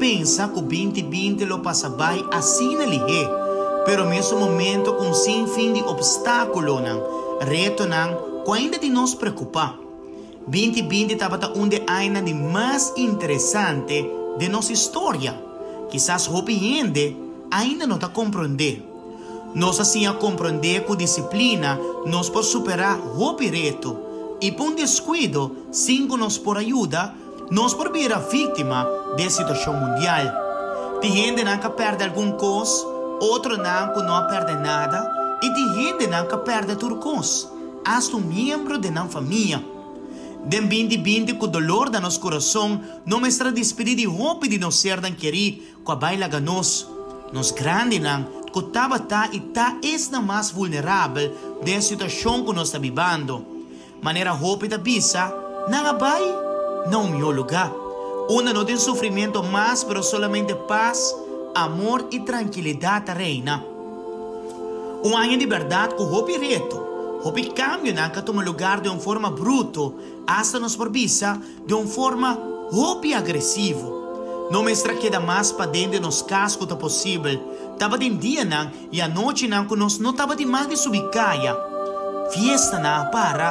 pensa ku 2020 lo pasa bai asina lihé, pero mesun momento ku un sinfin di opstákulonan, retonan ku ainda tin nos preokupá. 2020 tabata un di e añanan di mas interesante den nos historia. Kisas hopi hende ainda no ta komprondé. Nos a siña komprondé ku disiplina nos por superá hopi reto i pa un deskuido sin ku nos por a yuda, nos por bira víktima di e situashon mundial. Tin hendenan ku a pèrdè algun kos, otronan ku no a pèrdè nada i tin hendenan ku a pèrdè tur kos, asta un miembro den nan famia. Den 2020 ku dolor na nos kurason no mester a dispidí di hopi di nos sernan kerí ku a bai laga nos, nos grandinan ku tabata i ta esnan mas vulnerabel den e situashon ku nos ta bibando. Manera hopi ta bisa, nan a bai na un mihó lugá, unda no tin sufrimentu mas pero solamente pas, amor i trankilidat ta reina. Un aña di bèrdat ku hopi reto, hopi kambionan ku a tuma lugar den un forma bruto, asta nos por bisa den un forma hopi agresivo. No mester a keda mas paden den nos kas ku ta posibel. Tabatin dianan i anochinan ku nos no tabatin mag di subi kaya. Fiestanan a para,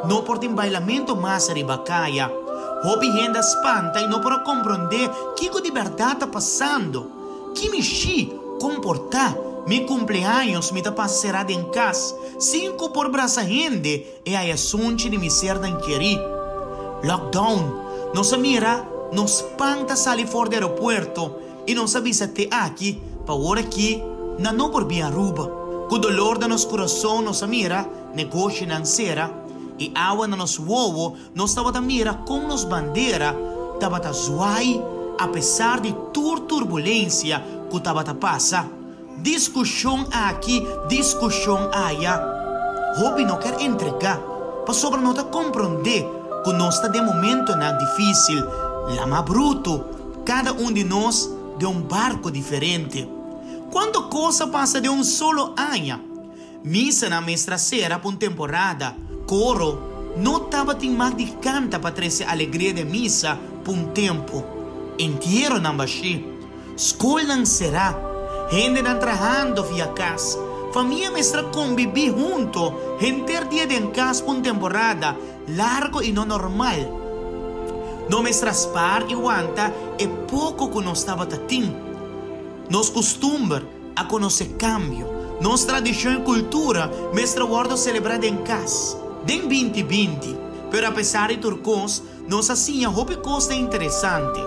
no por tin bailamentu mas riba kaya. Hopi hende a spanta i no por a komprondé kiko di bèrdat ta pasando. Ki mishi komportá mi kumpleaños mi ta pasa será den kas sin ku por brasa hende E haya sunchi di mi sernan kerí. Lockdown. Nos a mira nos pan ta sali for di aeropuerto y nos a bisa te aki pa awor aki nan no por bin Aruba. Cu dolor den nos curason nos a mira negoshinan cera y awa na nos wowo nos tabata mira con nos bandera tabata zwaai apesar di tur turbulencia cu tabata pasa. Diskushon aki, diskushon aya. Hopi no kier entregá, pasobra no ta komprondé ku nos ta den momentonan difísil. Lama brutu, kada un di nos den un barko diferente. Kuantu kos a pasa den un solo aña? Misanan mester a sera pa un temporada. Koro no tabatin mag di kanta pa trese alegria den misa pa un tempu. Entieronan bashí. Skolnan será. Hendenan trahando via kas. Famia mester a kombibí hunto henter dia den kas pa un temporada largo i no normal. No mester a spar i wanta e poko ku nos tabata tin. Nos kustumber a konosé kambio. Nos tradishon i kultura mester a wòrdu selebrá den kas den 2020. Pero apesar di tur kos, Nos a siña hopi kosnan interesante.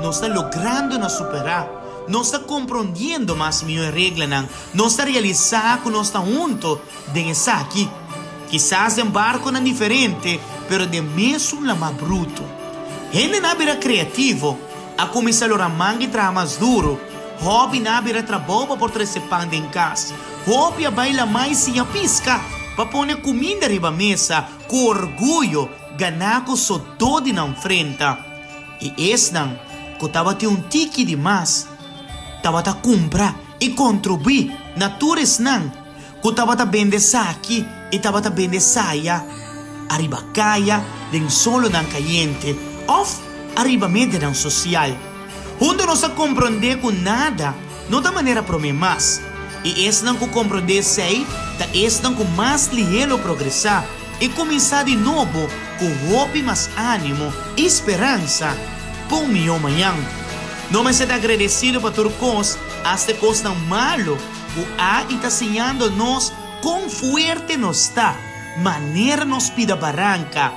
Nos ta logrando na superá. Nos ta komprondiendo mas mihó e reglanan. Nos ta realisá ku nos ta hunto den esaki. Kisas den barkonan diferente, pero den mesun lamá brutu. Hendenan a bira kreativo, a kuminsá lora manga i traha mas duru. Hòbinan a bira trabou pa por trese pan den kas. Hopi a bai lamá i siña piska pa pone kuminda riba mesa ku orguyo. Ganá ku sodó di nan frenta, i esnan ku tabatin un tiki di mas tabata kumpra i kontribuí na tur esnan ku tabata bende esaki i tabata bende esaya ariba kaya den solonan kayente òf ariba medianan sosial. Huntu nos a komprondé ku nada no ta manera promé mas, i esnan ku komprondé esei ta esnan ku mas lihé lo progresá. I kuminsá di nobo ku hopi mas ánimo i speransa pa un mihó mañan. No mester ta agradesido pa tur kos, asta e kosnan malu ku a i ta siñando nos kon fuerte nos ta, manera nos pida baranka.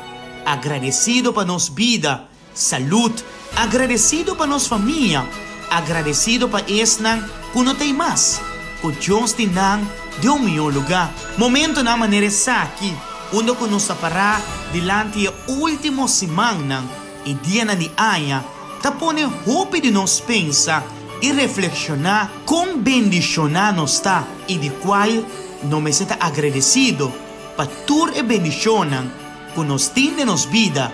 Agradesido pa nos bida. Salud, agradecido pa nos famia, agradecido pa esnan cu no t'ey mas, cu Dios tin nan den un mihó lugar. Momentonan manera esaki, unda cu nos ta pará dilanti e ultimo simannan y dianan di aña, ta pone hopi di nos pensa y reflexiona con bendiciona nos ta y di cual no mester ta agradecido pa tur e bendicionnan ku nos tin den nos bida,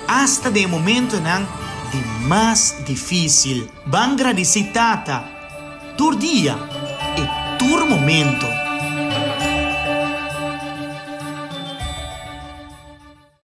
asta den e momentonan di mas difísil. Ban gradisí Tata tur dia i tur momento.